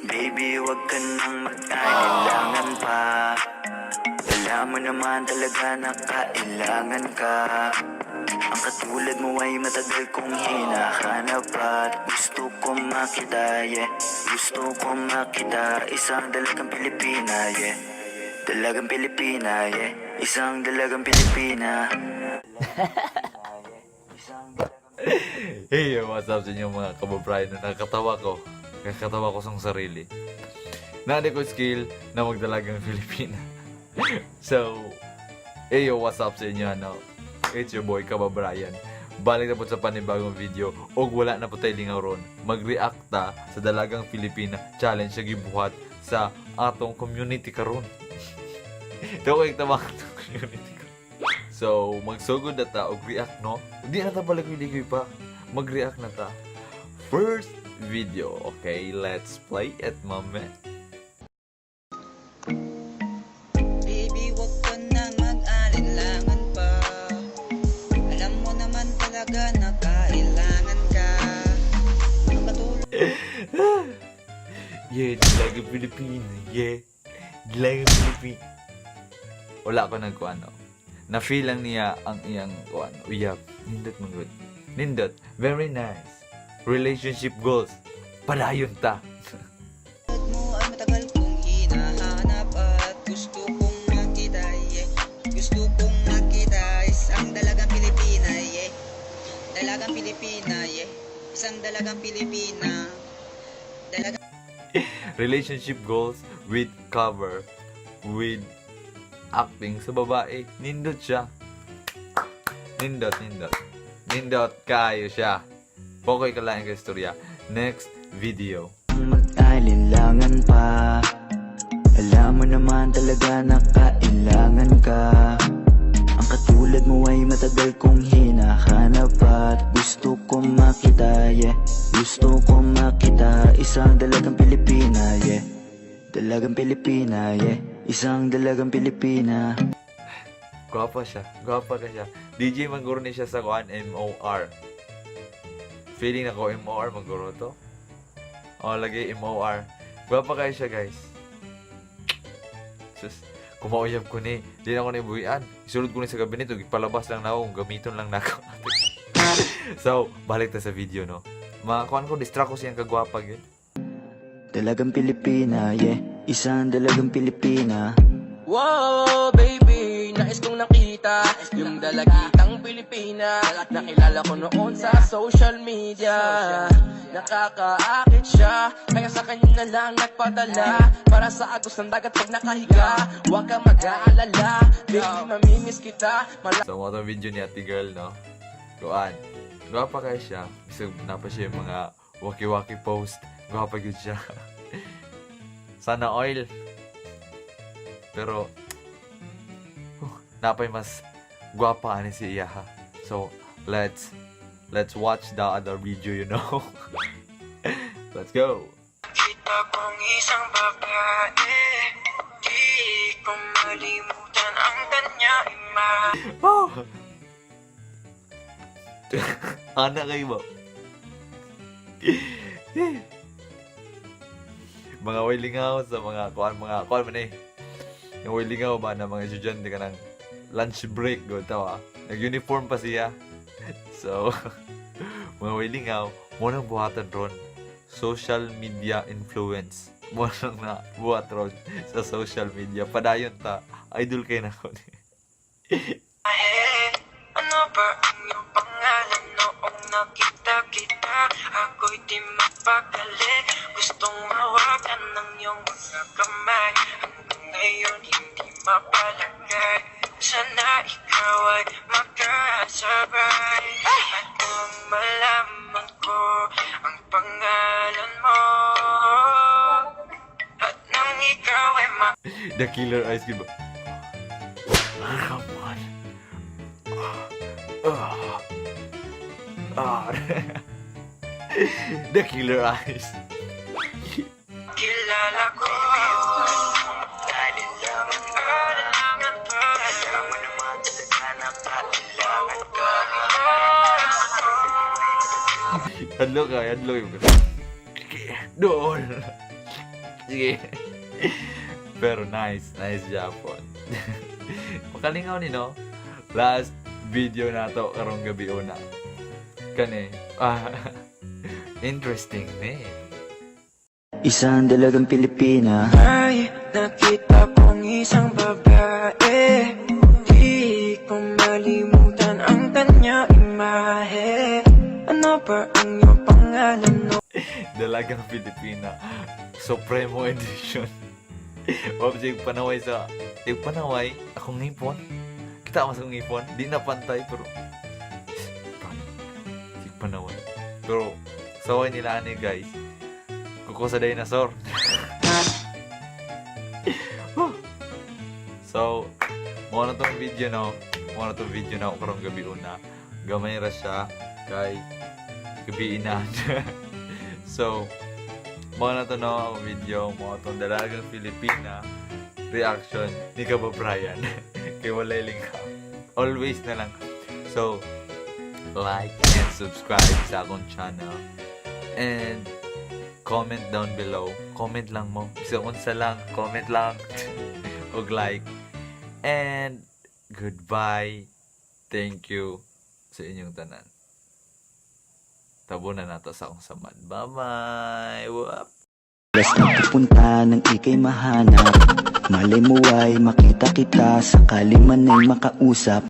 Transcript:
Baby, wag ka nang mag-alinlangan pa. Alam mo naman talaga na kailangan ka. Ang katulad mo ay matagal kong hinahanap at gusto ko makita, yeah. Gusto ko makita. Isang dalagang Pilipina, yeah. Dalagang Pilipina, yeah. Isang dalagang Pilipina. Isang dalagang Hey, what's up sa inyo, mga kababayan, na nakakatawa ko. Nakakatawa ko sa sarili. Naa ko skill na magdalagang Pilipina. So, hey, yo, what's up sa inyo, ano? It's your boy, Kababrayan. Balik na po sa panibagong video og wala na po tayo lingaw ron. Mag-react ta sa Dalagang Pilipina Challenge sa gibuhat sa atong community karon. Ito ko yung tama atong community karon. So, magsugod na ta og react, no? Hindi na ta palagoy-ligoy pa. Mag-react na ta. First video. Okay, let's play it, mame. Baby, wag ka na mag-alinlangan pa. Alam mo naman talaga na kailangan ka. Ang katulad Yeah, Dalagang Pilipina. Yeah. Dalagang Pilipina. Wala ko nagkuano. Na-feel lang niya ang iyang kuan. Uyab. Nindot man good. Nindot. Very nice. Relationship goals. Padayon ta. mo ay matagal kong hinahanap at gusto kong makita, yeah. Gusto kong makita. Isang dalagang Pilipina, yeah. Dalagang Pilipina, yeah. Isang dalagang Pilipina. Dalagang Relationship goals with cover with acting sa babae. Nindot siya. Nindot, nindot. Nindot kayo siya. Pokoy kalain ka istorya. Next video. Mag-alinlangan pa. Alam mo naman talaga na kailangan ka. Ang katulad mo ay matagal kong hinahanap at gusto ko makita, yeah. Gusto ko makita. Isang dalagang Pilipina, yeah. Dalagang Pilipina, yeah. Isang dalagang Pilipina. Gwapa siya. Gwapa ka siya. DJ man guro ni siya sa kuan, MOR. Feeling nako MOR man guro to. Oh, lagi MOR. Gwapa kayo siya, guys. Sus, kumauyab ko ni. Di na ako ni buhian. Isulod ko ni sa cabinet ug ipalabas lang nako kung gamiton lang nako. So, balik ta sa video, no. Mga kuan ko, distract ko siyang kagwapa gyud. Dalagang Pilipina, yeah. Isang dalagang Pilipina. Wow, baby, nais kong nakita yung dalagitang Pilipina. Nakilala ko noon sa social media. Nakakaakit siya, kaya sa kanya na lang nagpadala. Para sa agos ng dagat pag nakahiga. Huwag kang mag-aalala, baby, mamimiss kita. So, mao tong video ni ate girl, no? Kuan. Gwapa kayo siya. Bisag napa siya yung mga waki-waki post. Gwapa gyud siya. Sana oil. Pero, napay mas gwapa ani si iya ha. So, let's watch the other video. Let's go. Kita kong isang babae, di ko malimutan ang kanya ima. Oh! Ana kayo ba? Mga way lingaw sa mga kuan man eh. Yung way lingaw ba na mga estudyante ka ng lunch break go tawa. Nag-uniform pa siya. So, mga way lingaw, mo nang buhatan ron. Social media influence. Mo nang na buhat ron sa social media. Padayon ta. Idol kay nako ni. Ano ba ang iyong pangalan? Noong nakita kita, ako'y di mapakali. Gustong mawakan ng iyong mga kamay. Hanggang ngayon hindi mapalagay. Sana ikaw ay makasabay. At kung malaman ko ang pangalan mo at nang ikaw ay The killer eyes ba? Come on. Ah. Ah. The killer eyes. Kilala ko. Alinlangan pa. Alam mo naman talaga na kailangan ka. Hadlo ka, hadlo. Doon. Sige. Pero nice, nice Japon. Makalingaw ni, no? Last video na to karong gabi una. Kani. Ah, interesting ni. Isang dalagang Pilipina. Ay, nakita kong isang babae. Di ko malimutan ang kanya imahe. Ano ba ang iyong pangalan, no? Dalagang Pilipina Supremo Edition. Object panaway sa yung panaway akong ngipon. Kita mas akong ngipon, di na pantay pero sig panaway. Pero saway nila ani, guys. Kuko sa dinosaur. Whew. So, mao na tong video, no. Mao na tong video na karong gabi una. Gamay ra siya kay gabi na. So, mao na to, no, ang video mo tong dalagang Pilipina reaction ni Kababrayan. Kay walay lingkaw. Always na lang. So, like and subscribe sa akong channel. And comment down below. Comment lang mo. Bisa unsa lang, comment lang. Og like. And goodbye. Thank you sa inyong tanan. Tabo na nato sa akong samad. Bye-bye! Whoop! Basta pupunta nang ika'y mahanap. Malay mo ay makita kita, sakali man ay makausap.